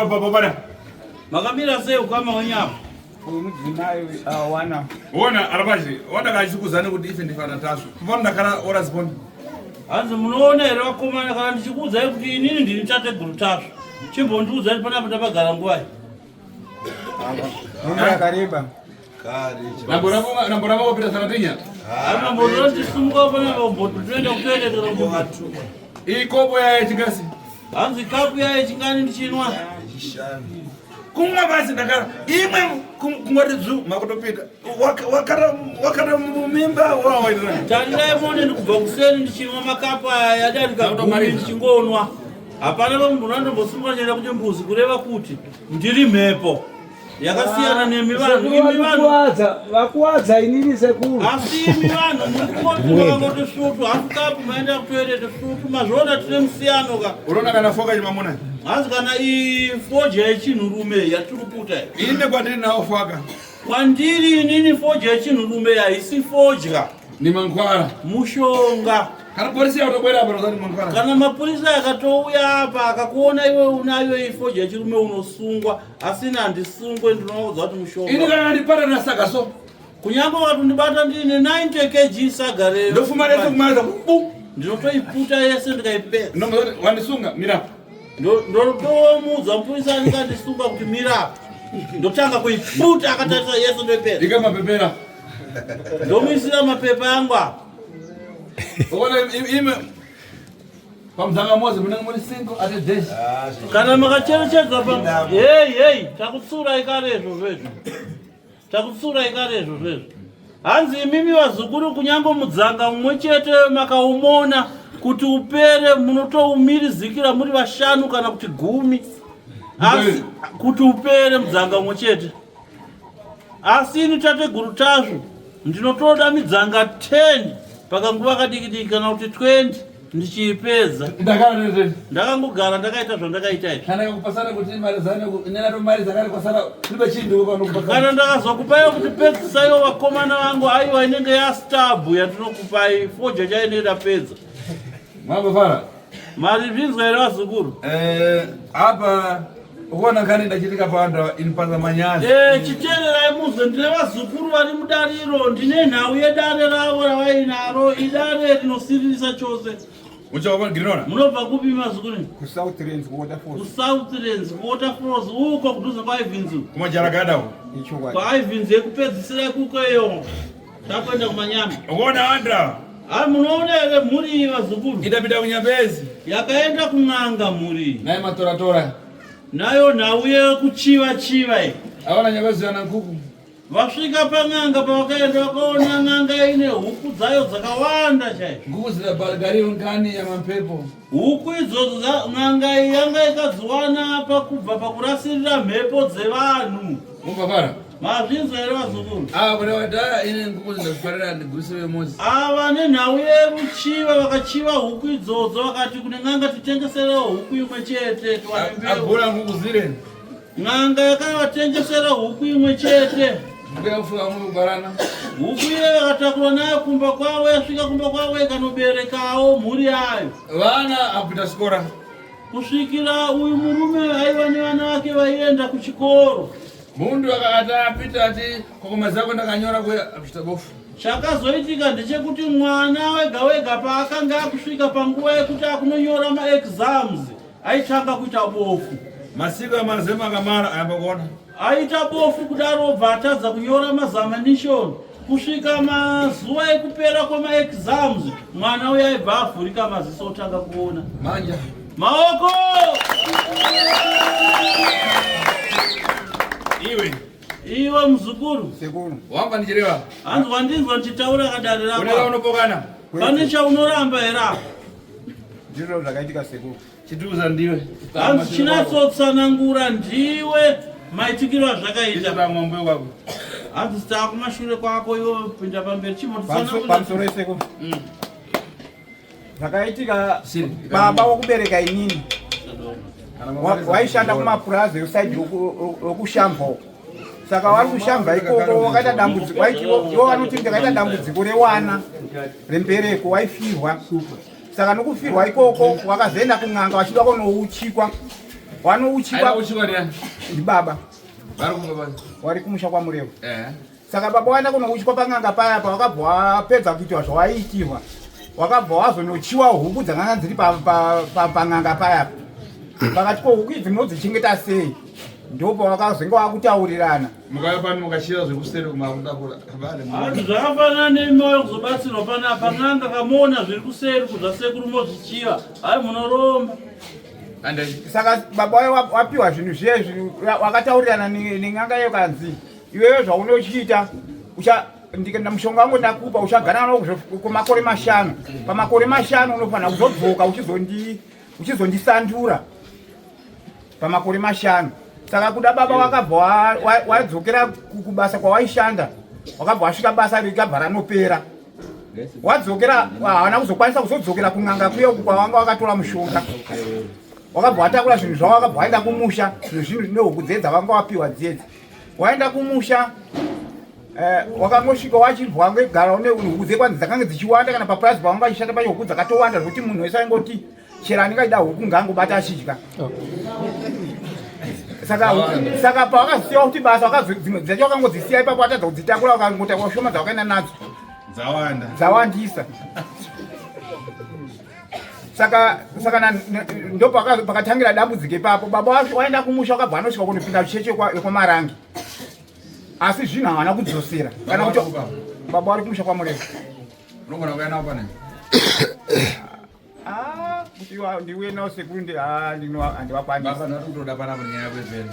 Baba. Makamira sei ukama hwenyu apa? Uyu mudzimai awana. Wona arapaje, wada kachikuzana kuti ife ndifana tasvo. Mbona ndakara ora ziponi. Hanzi munoona here vakomana kana ndichikuudzai kuti inini ndini tateguru Tasvu. Chimbondiudzai panapa tapagara nguvai. Nguva yakareba. Nambo ravo wapita saratinya. Amambonondisumuka panapa mbotoenda kutoilet kana kuti. Ikopo ya chingasi. Hanzi kapu ya yechingani ndichinwa. Kumwa basi ndakara. Imwe kungwati dzvu makutopita. Wakara wakara mumimba wawaita. Tarirai muone ndikubva kuseni ndichinwa makapu aya yadarika gumi ndichingonwa. Hapana munhu andombosimuka ndichienda kuchimbuzi kureva kuti ndiri mhepo. Yakasiyana nemi vanhu imi vanhu. Vakuwadza, vakuwadza inini sekuru. Asi imi vanhu muri kungoti makangoti svutu hafu kapu maenda kutoilet svutu mazviona tine musiyano ka. Unoona kana foka chimamuna. Hanzi kana iyi fodya yechinhurume yatiri kuputa iyi. Ine kwatiri nawo foka. Kwandiri inini fodya yechinhurume haisi fodya. Ni mankwara. Mushonga. Kana polisi yakatobwera apa rozani mankwara. Kana mapurisa akatouya apa akakuona iwe unayo iyi fodya yechirume unosungwa asi ini handisungwe ndinovaudza kuti mushonga. Ini kana ndipata nasaga so. Kunyange wakatondibata ndine 90 kg saga re. Ndofuma rese kumaliza bu. Ndinotoiputa yese ndikaipedza. Ndomuzoti wandisunga mira. Ndotomuudza mupurisa anenge andisunga kuti mira apa. Ndotanga kuiputa akatarisa yese ndoipedza. Ika mapepera. Ndomuisira mapepa angu apa. Ukaona ime pamudzanga mozi munenge muri single at a dash. Kana makacherechedza pa hey hey takutsurai kare izvozvo izvo. Takutsurai kare izvozvo izvo. Hanzi imimi vazukuru kunyange mudzanga mumwe chete makaumona kuti upere munotoumirizikira muri vashanu kana kuti gumi. Asi kuti upere mudzanga mumwe chete. Asi ini tateguru Tasvu ndinotoda midzanga 10 pakanguva kadiki diki kana kuti 20 ndichiipedza. Ndakangogara ndakaita zvandakaita izvi. Kana ndakazokupai kuti pedzisaiwo vakomana vangu aiwa inenge yastabhu yandinokupai foja chainenge ndapedza. Mambofara. Mari zvinzwa here vazukuru? Eh, apa ukuona kani ndachitika panda inipanza manyazi. Eh, chiteererai muzwe ndine vazukuru vari mudariro ndine nhau yedare ravo ravainaro idare rinosiririsa chose. Uchaona Grinona? Munobva kupi mazukuru? KuSouthlands kuWaterfalls. KuSouthlands kuWaterfalls uko kudhuze kwaIvins. Kumajaragada uko. Ichokwadi. KwaIvins yekupedzisira ikuko iyo. Takuenda kumanyama. Ukaona Andra. Ah, munoona here mhuri iyi vazukuru? Itapinda kunyambezi. Yakaenda kun'anga mhuri iyi. Naye matora tora. Nayo nhau yekuchiva chiva iyi. Aona nyambezi yana nkuku. Vasvika pan'anga pavakaenda vakaona n'anga ine huku dzayo dzakawanda chaizvo. Nkuku dzirabhagariyo nkani yamampepo. Huku idzodzo n'anga iyi yanga ikadziwana pakubva pakurasirira mhepo dzevanhu. Mubafara. Mazvinzwa here vazukuru? Ah, kuna wadaya ine nguku dzinofarira ndiguse vemozi. Ava nenhau yeruchiva vakachiva huku idzodzo vakati kune n'anga titengeserewo huku imwe chete tiwane mbeu. Agura nguku zire. N'anga yakavatengesera huku imwe chete. Mbuya kufuka muri kubarana. Huku iye vakatakura nayo kumba kwavo yasvika kumba kwavo ikanoberekawo mhuri yayo. Vana apita sikora. Kusvikira uyu murume aiva nevana vake vaienda kuchikoro. Mundu akati apita ati kokoma zako ndakanyora kuya apita bofu. Chakazoitika ndechekuti mwana wega wega paakanga akusvika panguva yekuti akunonyora maexams aitanga kuita bofu. Masiku amazema akamara ayamba kuona. Aita bofu kudaro obva atadza kunyora mazamanishoni kusvika mazuva ekupera kwemaexams mwana uya aibva avhurika maziso otanga kuona. Manja. Maoko! Iwe. Iwe muzukuru. Sekuru. Wamba ndichireva. Hanzi wandinzwa ndichitaura kadare rako. Uneva unopokana. Pane chaunoramba here apa? Ndizvo zvakaitika sekuru. Chituza ndiwe. Hanzi chinatsotsanangura ndiwe maitikiro azvakaita. Pamwambo wako. Hanzi takumashure kwako iwe pinda pamberi chimotsanangura. Pamusoro sekuru. Zvakaitika baba wokubereka inini waishanda kumapurazi ekusaidi rokushamba uko saka wari kushamba ikoko wakaita dambudziko ivo vanoti ndakaita dambudziko rewana rembereko waifirwa saka nokufirwa ikoko wakazoenda kun'anga vachida kunouchikwa. Wanouchikwa Uchikwa ndiani? Ndibaba. Vari kumba bani? Wari kumusha kwaMurewa. Eh. Saka baba waenda kunouchikwa pan'anga paya, pawakabva wapedza kuitwa zvawaiitirwa, wakabva wazonochiwa huku dzakanga dziri pan'anga paya. Pakati ko huku idzi munodzichengeta sei? Ndipo wakazenge wakutaurirana. Mukauya pano mukachira zvekuseri kumakutakura. Hanzi zvakafanana nemioyo kuzobatsirwa panapa n'anga kamuona zviri kuseri kuzvasekuru mozvichiva. Hayi, munoromba. Saka baba wayo wapiwa zvinhu zviye, wakataurirana nen'anga iyo, kanzi iwewe zvaunochiita ndikaenda mushonga wangu ndakupa, uchagara nawo kwemakore 5. Pamakore 5 unofanira kuzodzoka uchizondisandura pamakore 5. Saka kuda baba wakabva wadzokera kubasa kwawaishanda, wakabva wasvika basa rikabva ranopera. Wadzokera, hawana kuzokwanisa kuzodzokera kun'anga kuya uku kwawanga wakatora mushonga. Wakabva watakura zvinhu zvavo, wakabva waenda kumusha, zvinhu nehuku dzedza vanga wapiwa dzedzi. Waenda kumusha, wakangosvika wachibva wangegara une huku dzekwanzi dzakange dzichiwanda. Kana papurazi pavanga vachishanda pacho, huku dzakatowanda zvokuti munhu wese aingoti chero anenge achida huku ngaangobata achidya. Saka pawakazisiya kuti basa, dzimwe dzacho wakangodzisiya ipapo, watadza kudzitakura, wakangotakura shoma dzawakaenda nadzo. Dzawanda. Dzawandisa. Saka ndo pakatangira dambudziko ipapo. Baba waenda kumusha, wakabva anosvika kunopinda cheche yekwaMarangi, asi zvinhu havana kudzosera. Kana kuti baba vari kumusha kwaMureva. Unogona kuuya nawo pane. Ah, kuti ndiuye nawo sekuru, handiwakwanisi. Baba, ndati kutoda panapa nyaya yako ipere.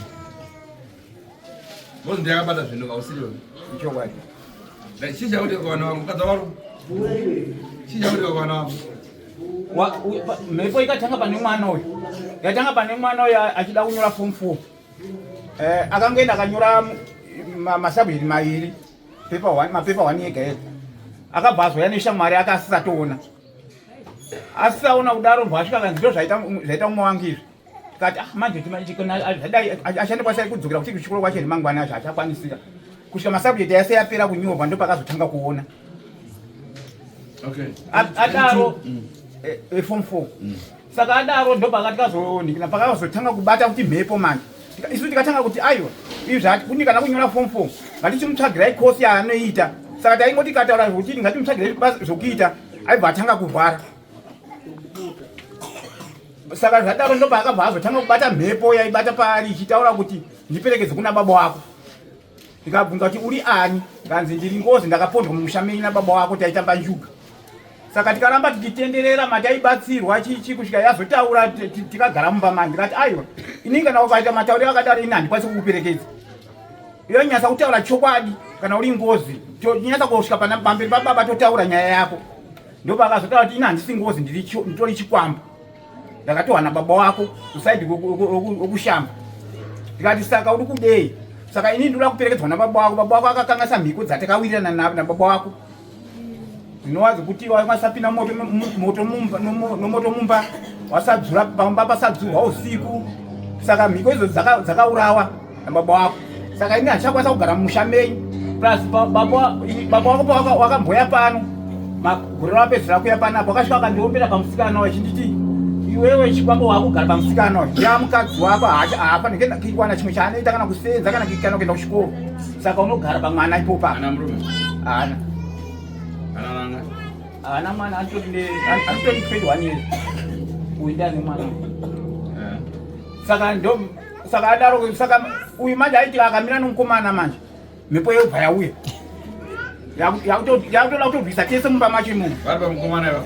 Bozi ndiyakabata zvinhu kausiriwe. Chokwadi. Chii chakuti kuwana wako mukadzi wako? Chii chakuti kuwana wako? Mhepo ikatanga pane mwana uyu, yatanga pane mwana uyu achida kunyora form 4. Akangoenda akanyora masubject mairi, paper one, mapaper one ega ega. Akabva azoya neshamwari ake asisatoona, asisaona kudaro. Mbva asvika kanzi ndo zvaita mumwe wangu izvi. Tikati, ah, manje zvadai achandikwanisa kudzokera kuti kuchikoro kwacho remangwana acho achakwanisika kusvika masubject yase yapera kunyorwa. Ndo pakazotanga kuona. Adaro form 4. Saka adaro ndo pakati kazonikina pakazotanga kubata kuti mhepo manje. Isu tikatanga kuti aiwa, izvi zvati kana kunyora form 4, ngatichimutsvagirai kosi yaanoita. Saka taingoti kataura kuti ngatimutsvagirai zvokuita, aibva atanga kurwara. Saka zvadaro ndo paakabva azotanga kubata mhepo yaibata paari ichitaura kuti ndiperekedze kuna baba wako. Ndikabvunza kuti uri ani? Nganzi ndiri ngozi, ndakapondwa mumusha menyu nababa wako, taitamba njuga. Saka tikaramba tichitenderera mataibatsirwa chichi kusvika yazotaura tikagara mumba mani. Ndikati aiwa, inini kana ukaita matauriro akadaro, ini handikwanisi kukuperekedza. Iyo nyatsa kutaura chokwadi, kana uri ngozi nyatsa kusvika pamberi pababa totaura nyaya yako. Ndopakazotaura kuti ini handisi ngozi, nditori chikwambo, ndakatowana baba wako kusaidi okushamba. Ndikati saka uri kudei? Saka ini ndinoda kuperekedzwa nababa wako. Baba wako akakanganisa mhiko dzatakawirirana nababa wako, dzinova dzekuti wasapinda moto nomoto mumba, wasadzura pamba, pasadzurwa usiku. Saka mhiko idzo dzakaurawa nababa wako. Saka ini handichakwanisa kugara mumusha menyu. Plus baba wako wakamboya pano magore wapedzera kuya panapa, wakasvika akandiombera pamusikana wachinditi iwewe chikwambo wakugara pamusikana uyu, ya mukadzi wako haafanike kuwana chimwe chaanoita, kana kusenza, kana kuenda kuchikoro. Saka unogara pamwana ipopa. Ana murume? Haana. Ana vanga? Haana mwana, anitori 21 years uyu, ndiane mwana. Saka ndo saka adaro. Saka uyu manje aiti akamira nomukomana, manje mhepo yobva yauya yakutoda kutobvisa tese mumba macho imomo. Vari pamukomana iva?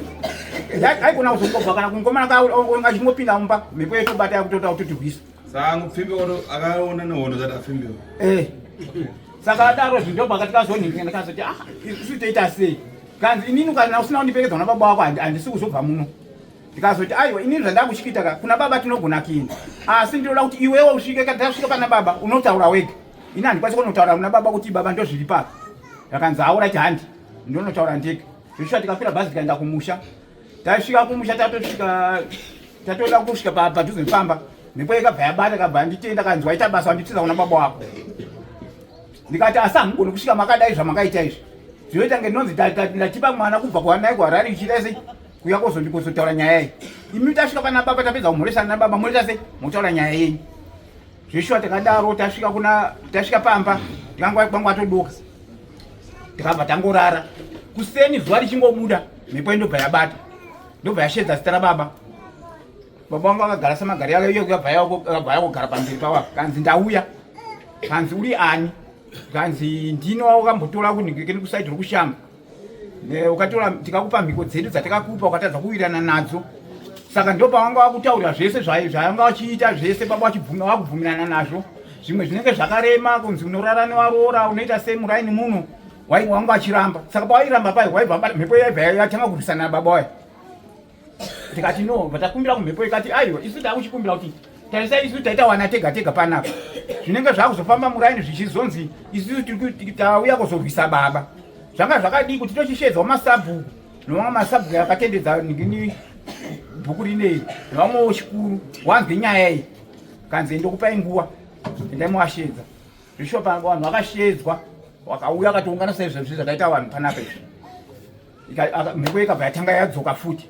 Aigona kuzongobva kana kumukomana achingopinda mumba, mhepo yotobata yakutoda kutotirwisa. Saka angopfimbiwa, akaona nehondo zati apfimbiwa. Eh. Saka adaro zvinhu ndo pakati kazonhinga. Ndikazoti, ah, isu toita sei? Kanzi inini kana usina kundiperekedza kuna baba wako, handisi kuzobva muno. Ndikazoti aiwa, inini zvandakuchikuita ka, kuna baba tinogona kuenda, asi ndinoda kuti iwewe usvike. Kana tasvika pana baba unotaura wega, ini handikwanisi kunotaura kuna baba kuti baba ndozviri papa. Ndakanzi aurati handi, ndonotaura ndega. Zvosvika tikakwira bhazi tikaenda kumusha. Tasvika kumusha, tatosvika, tatoda kusvika padhuze nepamba, mhepo ikabva yabata, kabva nditenda, kanzi waita basa wanditiza kuna baba wako. Ndikati asi hamugoni kusvika makadai zvamakaita izvi, zvinoita nge ndinonzi ndatipa mwana kubva kwanai kuHarare ichiita sei. Kuya kozondikozotaura nyaya iyi. Imi tasvika pana baba tapedza kumhoresana nababa moita sei? Motaura nyaya yenyu. Zveshuwa takadaro tasvika kuna tasvika pamba tikangwa kwangu atodoka. Tikabva tangorara. Kuseni zuva richingobuda mhepo indobva yabata. Ndobva yashedza zita rababa. Baba vangu vakagara samagari yavo iyo yabva yakugara pamberi pavo. Kanzi ndauya. Kanzi uri ani? Kanzi ndini wakambotora kunhingirikeni kusaidi rokushamba. Ukatora tikakupa mhiko dzedu dzatakakupa ukatadza kuwirirana nadzo. Saka ndo pavanga vakutaura zvese zvavanga vachiita zvese baba vachibvuma vakubvumirana nazvo. Zvimwe zvinenge zvakarema kunzi unorara newaroora unoita sei muraini muno wanga vachiramba. Saka pawairamba paye waibva mhepo yaibva yatanga kurwisana nababa wayo. Tikati no, vatakumbira kumhepo ikati aiwa isu takuchikumbira kuti tarisai isu taita wana tega tega panapa. Zvinenge zvakuzofamba muraini zvichizonzi isusu tauya kuzorwisa baba. Zvanga zvakadii kuti tochishedzwa masabhuku nomamwe masabhuku akatendedza ningini bhuku rinei nevamwewo chikuru wanzwe nyaya iyi kanzi ndokupai nguva endai mowashedza. Zvishuwa vanhu vakashedzwa vakauya vakatoungana saizvozvi zvakaita vanhu panapa izvi. Mhepo ikabva yatanga yadzoka futi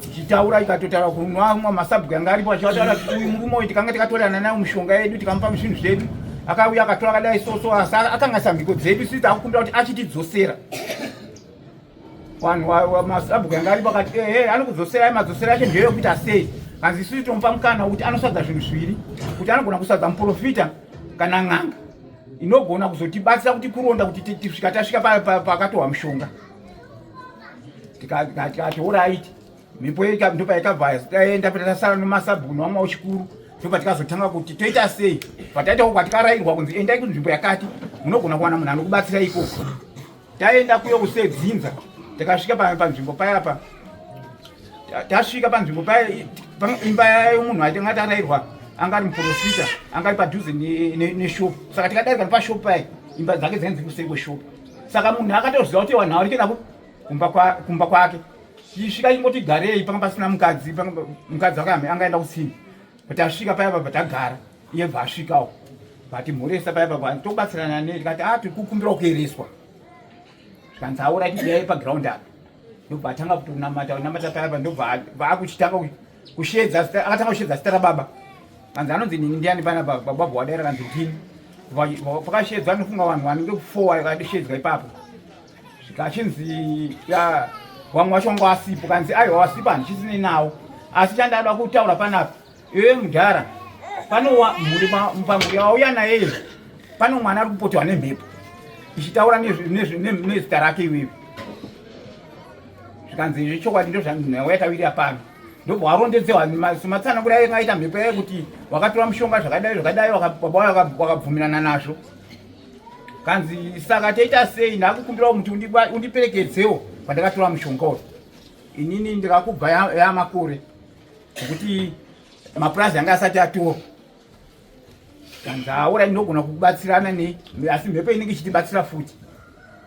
ichitaura ikatotaura kunwamwa masabhuku yanga aripo achitaura kuti uyu murume uyu tikanga tikatorana nayo mishonga yedu tikamupa zvinhu zvedu akauya akatora akadai soso asi akanganisa mhiko dzedu sisi takukumbira kuti achitidzosera vanhu masabhuku yanga aripo akati ehe anokudzoserai madzosera acho ndeyokuita sei hanzi isusu tomupa mukana wekuti anosadza zvinhu zviviri kuti anogona kusadza muprofita kana n'anga inogona kuzotibatsira kuti kuronda kuti tisvika tasvika pakatohwa mushonga tikati oraiti mhepo ndopaikabva taenda tasara nomasabhuku nevamwe wechikuru ndopatikazotanga kuti toita sei pataita kwatikarairwa kunzi endai kunzvimbo yakati munogona kuwana munhu anokubatsira ikoko taenda kuyo kusedzinza tikasvika panzvimbo payapa tasvika panzvimbo paya imba yemunhu atinga tarairwa anga ari muprofita anga ari padhuze neshopu saka tikadarika nepashopu paya imba dzake dzainzi kuseri kweshopu saka munhu akatoziva kuti vanhu avarike navo kumba kwake tisvika ingoti garei panga pasina mukadzi mukadzi wake angaenda kutsini but asvika paya pabva tagara iye bva asvikawo vatimhoresa paya pabva tobatsirana nei tikati a ah, tiri kukumbira kuereswa zvikanzi aura tibiyai paground apa ndobva atanga kutonamata namata paya pa ndobva akuchitanga kushedza akatanga kushedza zita rababa kanzi anonzi nini ndiani pana baba baba wadaira kanzi ndini pakashedzwa anofunga vanhu vanenge kufowa akadishedzwa ipapo zvikachinzi ya vamwe vacho vanga wasipo kanzi aiwa wasipo handichisinei nawo asi chandada kutaura panapa iwe mudhara pano mhuri pamhuri yawauya naye pano mwana ari kupoterwa nemhepo ichitaura nezita rake iwewe zvikanzi zvechokwadi ndozvanhau yatawirira pano ndobva warondedzewa sematsanangura aye aita mhepo yaye kuti wakatora mushonga zvakadai zvakadai baba wakabvumirana nazvo kanzi saka toita sei ndakukumbirawo muti undiperekedzewo pandakatora mushonga uyu inini ndikakubva yamakore nekuti mapurazi anga asati atorwa kanzi aura ndinogona kubatsirana nei asi mhepo inenge ichitibatsira futi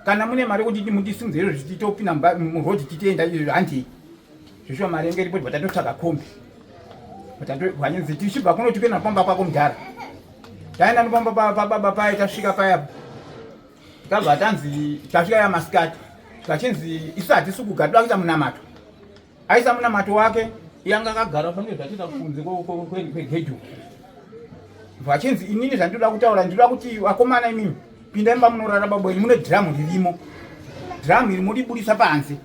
kana mune mari yekuti mutisimudze izvo zvititopinda murodhi titienda izvo handei zveshuwa mari yenge iripo tatotsvaga kombi vanzi tichibva kuno tikuenda pamba kwako mudhara taenda nopamba pababa paye tasvika paya tabva tanzi tasvika yamasikati tikachinzi isu hatisi kugara toda kuita munamato aisa munamato wake iye anga akagara pange zvatiita kunze kwegedhi vachinzi inini zvandinoda kutaura ndinoda kuti vakomana imimi pindai mumba munorara baba wenyu mune dhiramu ririmo dhiramu iri moriburisa panze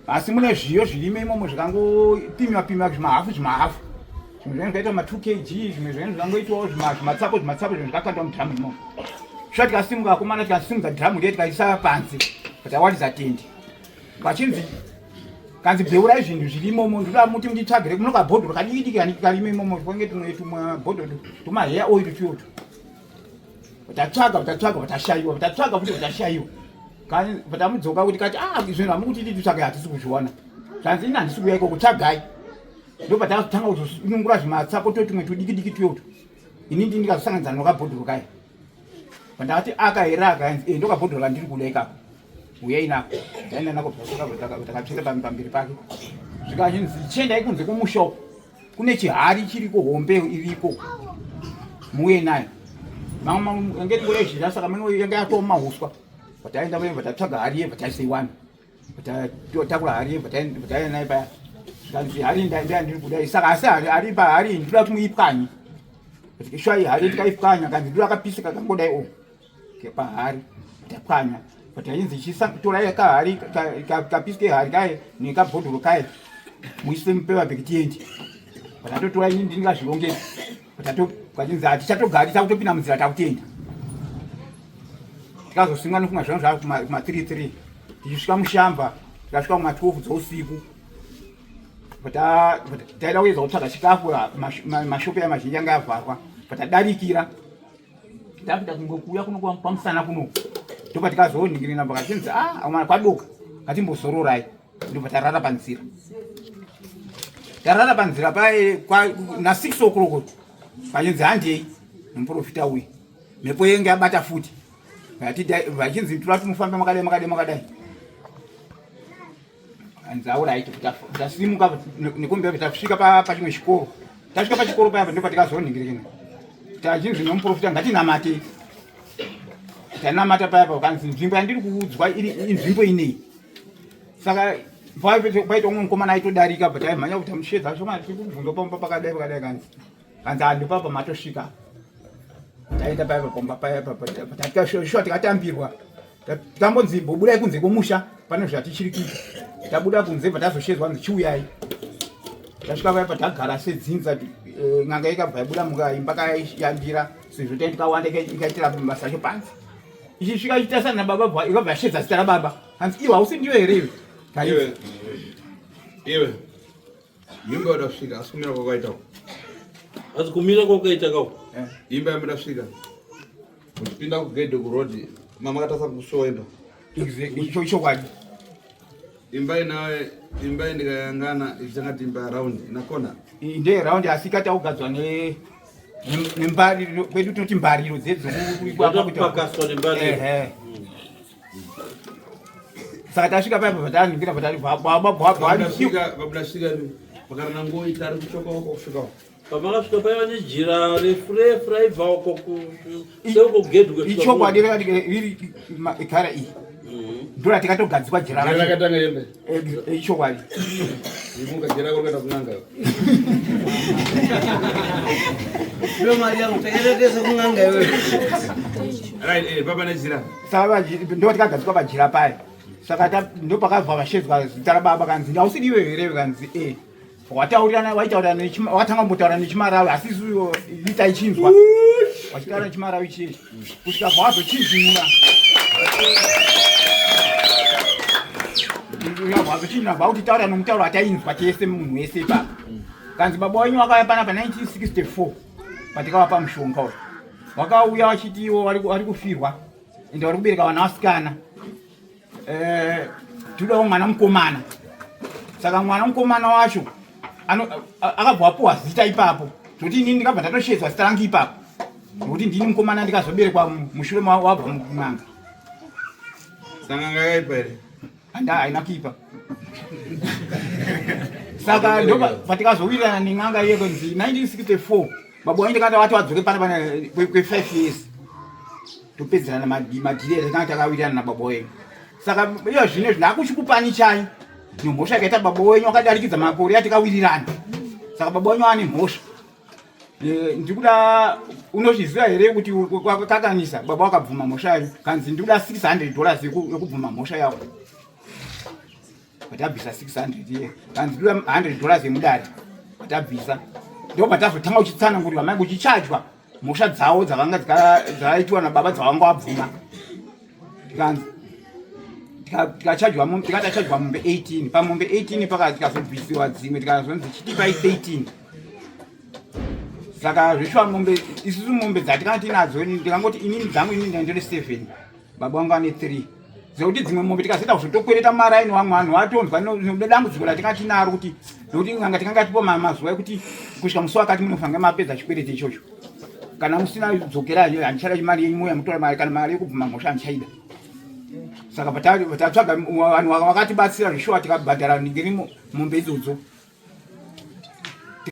asi mune zviyo zvirimo imomo zvikangopimiwa pimiwa zvimahafu zvimahafu zvimwe zvenyu zvikaitwa ma 2 kg zvimwe zvenyu zvikangoitwawo zvimatsapo zvimatsapo zvimwe zvikakandwa mudhiramu imomo sva tikasimuka vakomana tikasimudza dhiramu riye tikaisa panze tawaridza tende vachinzi kanzi bheurai zvinhu zviri imomo ndoda muti munditsvagire kuno kabhodhoro kadiki diki karimo imomo twange tumwe tumabhodhoro tumaheya oil tuyotu tatsvaga tatsvaga tashaiwa tatsvaga futi tashaiwa tamudzoka kuti kati ah zvinhu hamukuti titsvage hatisi kuzviona zvanzi ini handisi kuuya ikoko tsvagai ndopatakatanga kuzosunungura zvimatsapo to tumwe tudiki diki tuyotu ini ndi ndikazosanganidza nokabhodhoro kaya pandakati aka here aka yanzi e ndokabhodhoro kandiri kuda ikako uyai nako taenda nako takatsveta pamberi pake zvikachinzi chiendai kunze kumusha uko kune chihari chiriko hombe iriko muuye nayo mamwe yange tingorezhira saka mene yange yatoo mahuswa vataenda vaye vatatsvaga hari ye vataiseiwana Takura hari taenda naye paya zvikanzi hari ndandiri kuda saka asi hari hari ndinoda kuti muipwanye. Shuwa hari tikaipwanya kanzi ndinoda kapisi kakangodai o pahari tapwanya but ainzi chitorai kahari kapisi kehari kaye nekabhodhoro kaye muise mupepa bheki tiende but atotora ini ndingazvirongeka but kachinzi hatichatogari takutopinda munzira takutenda tikazosinga nofunga zvanga zvava kuma 3 3 tichisvika mushamba tikasvika kuma 12 dzousiku but taida kuedza kutsvaga chikafu mashopu ya mazhinji anga avharwa but tadarikira takuda kungokuuya kuno kwamusana kuno ndopa tikazoningirina pakachinzi ah amwana kwadoka ngatimbozororai ndobva tarara panzira tarara panzira paye na 6 o'clock pachinzi handei muprofita uyu mhepo yenge yabata futi vachinzi tura timufambe makadai makadai makadai hanzi auraiti tasimuka nekumbea tasvika pachimwe chikoro tasvika pachikoro paya ndipo patikazoningirikina tachinzi nomuprofita ngatinamate tanamata paya pakanzi nzvimbo yandiri kuudzwa iri inzvimbo inei saka paita umwe mukomana aitodarika but aimhanya kuti amushedza shoma tiri kubvunzwa pamba pakadai pakadai kanzi kanzi handipapa matosvika taenda paya pamba paya shuwa tikatambirwa tambonzi bobudai kunze kwomusha pane zvatichiri kuita tabuda kunze bva tazoshedzwa nzi chiuyai tasvika paya patagara sedzinza eh, n'anga ikabva yabuda mukaimba kayambira sezvo tai tikawanda ikaitira mabasa acho panze ichisvika ichitasana nababa bva ikabva yashedza zita rababa hanzi iwe hausi ndiwe here iwe iwe iwe imba yoda kusvika asi kumira kwakaita asi kumira kwakaita kao eh. imba yamuda kusvika muchipinda kugedhe kuroad mamakatasa kusuwa imba ichokwadi imba inawe imba indikayangana ichangati imba round ina kona ndeye round asi ikati akugadzwa ne nembariro kwedu tinoti mbariro dzedzokupakaswa nembariro saka tasvika paya pataningira patavababwabwabwasvika vakarana ngoi tari kuchoka uko kusvika uko pamakasvika paiva nejira refu refu raibva uko seuko kugedhi ichokwadi riri igara iyi ndora tikatogadzikwa jira rakatanga yembe eh, eh, ichokwadi imuka jira rako rikaenda kun'anga Ndo mari yangu takaenda kun'anga iwe. Right, eh, baba nejira. Saka ndo tikagadzikwa pajira paya. Saka ndo pakabva vashedzwa zita rababa kanzi ndausidiwe here kanzi eh. Wataurirana waitaurana nechima watanga kumbotaura nechimarawi asi isu taichinzwa. Wachitaura nechimarawi chichi. Kusvika bvazochinjinura. Bvazochinjinura bvautitaura nomutauro atainzwa tese munhu wese ipapa. Kanzi baba wenyu wakauya panapa 1964 patikavapa mushonga uyu. Wakauya vachiti ivo vari kufirwa ende vari kubereka vana vasikana. Eh, todawo mwana mukomana saka mwana mukomana wacho akabva apuwa zita ipapo zvekuti inini ndikabva ndatoshedzwa zita rangu ipapo nokuti ndini mukomana ndikazoberekwa mushure wabva mun'anga saka ngakaipa here handa haina kuipa saka ndopatikazowirirana nen'anga iye kunzi 1964 baba waende kata vati vadzoke pana pana kwe5 years topedzerana madhiri atakanga takawirirana nababa wenyu saka iyo zvino izvi ndakuchikupani chai nemhosva yakaita baba wenyu akadarikidza makore atikawirirana saka baba wenyu ane mhosva eh, ndikuda unozviziva here kuti wakakanganisa baba wakabvuma mhosva yayo kanzi ndikuda 600 dollars yekubvuma mhosva yavo patabvisa 600 iye kanzi ndoda 100 dollars yemudare patabvisa ndo patazotanga uchitsanangurirwa mai kuchichajwa mhosva dzavo dzavanga dzaitwa nababa dzavanga vabvuma tikanzi tikachajwa tikatachajwa mombe 18 pamombe 18 paka tikazobvisiwa dzimwe tikazonzi chitipai 13 saka zveshuwa mombe isusu mombe dzatikanga tinadzo ndikangoti inini dzangu inini ndandiri 7 baba vangu vane 3 zvekuti dzimwe mombe tikazoita kuzotokwereta maraini vamwe vanhu vatonzwa nedambudziko ratinga tinaro kuti nekuti n'anga tikanga tipo mazuva ekuti kusvika musi wakati munofanira mapedza chikwereti ichocho kana musina dzokera handichada mari yenyu mouya mutora mari kana mari yekubvuma mhosva handichaida saka patatsvaga vanhu vakatibatsira zvishuwa tikabhadhara ningiri mombe idzodzo